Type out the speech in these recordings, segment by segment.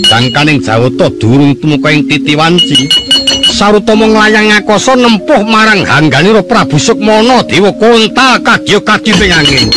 Dangkaning Jawata durung tumeka ing titiwanci. Sarutama nglayang ngakasa nempuh marang hangganira Prabu Sukmana dewa kontal kadya kadiping angin.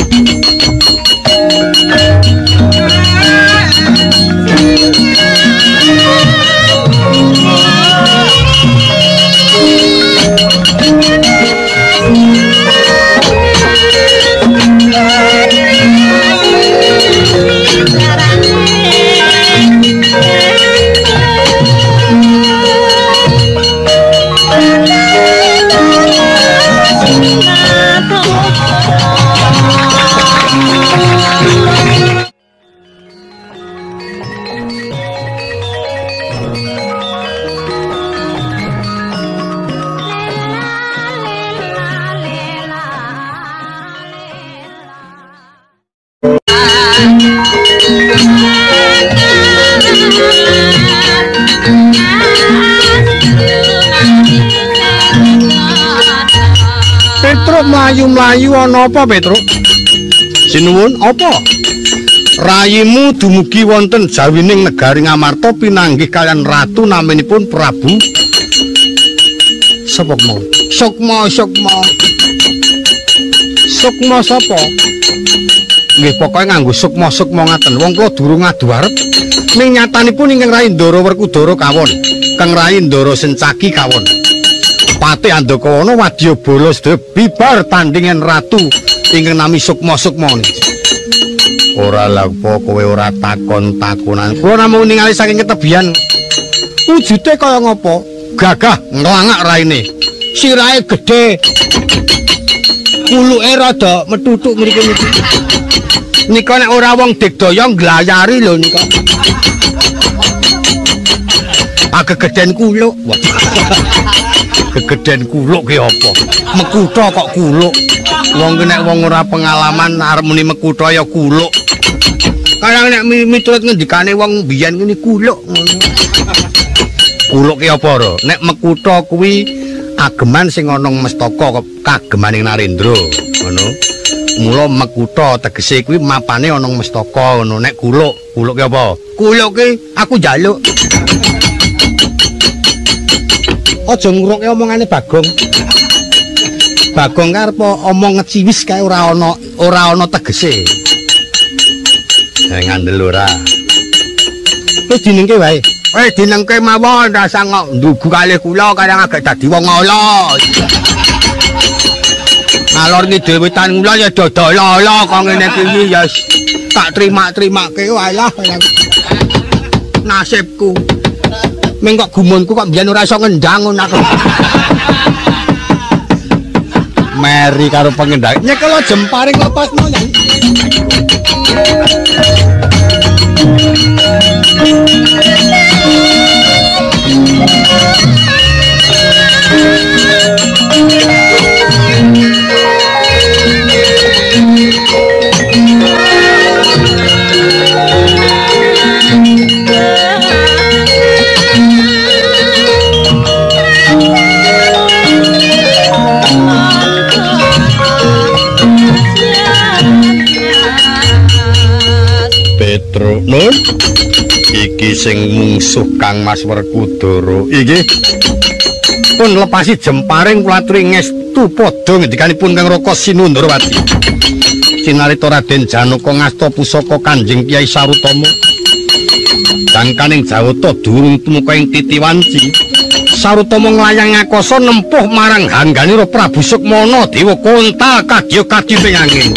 Petruk mlayu-mlayu ana apa, Petruk? Sinuwun, apa? Rayimu dumugi wonten jawining negari Ngamarta pinanggih kaliyan ratu naminipun Prabu sapa mau? Sukma, Sukma. Sukma sapa? Nggih, pokoke nganggo sukma-sukma ngaten. Wong kula durung adu arep. Ning nyatanipun ingkang Rai Ndara Werkudara kawon, Kang Rai Ndara Sencaki kawon. Patih Andakawana wadyabala sedaya bibar tandingan ratu ingkang nami Sukma-Sukma niki. Ora lha apa kowe ora takon-takonan. Kula namung ningali saking ketebian. Wujude kaya ngapa? Gagah nglangak raine. Sirahe gedhe. Kuluke rada metutuk mriki niki. Nika nek ora wong digdaya nglayari lho nika. Ah gegeden kuluk. Gegeden kuluk ki apa? Mekutha kok kuluk. Wong ki nek wong ora pengalaman arep muni mekutha ya kuluk. Kadang nek miturut ngendikane wong biyen ngene kuluk ngono. Kuluk ki apa, Ro? Nek mekutha kuwi ageman sing ana mestaka kagemaning Narendra, ngono. Mula mekutha tegese kuwi mapane ana mestaka ngono. Nek kuluk, kuluk ki apa? Kuluk ki aku njaluk. Aja ngrurokke omongane Bagong. Bagong karep omong ngeciwis kae ora ana tegese. Ngandel ora. Wis dinengke wae. Wis dinengke mawon rasa kok ndugu kalih kula kadang agak dadi wong ala. Ngalor ngidul wetan kula ya dodol ala kok ngene iki ya tak terima-terimake wae lah. Nasibku. Ming kok gumunku kok mbiyen ora iso ngendang ngono aku. Meri karo pengendang. Nyekel jemparing lepasno ya. Petruk Nur iki sing mungsuh Kang Mas Werkudara iki pun lepasi jemparing kula aturi ngestu padha ngendikanipun Kang Raka Sinundrawati. Sinarita Raden Janaka ngasta pusaka Kanjeng Kyai Sarutama. Dangkaning Jawata durung tumeka ing titiwanci. Sarutama nglayang ngakasa nempuh marang hangganira Prabu Sukmana dewa kontal kadya kadiping angin.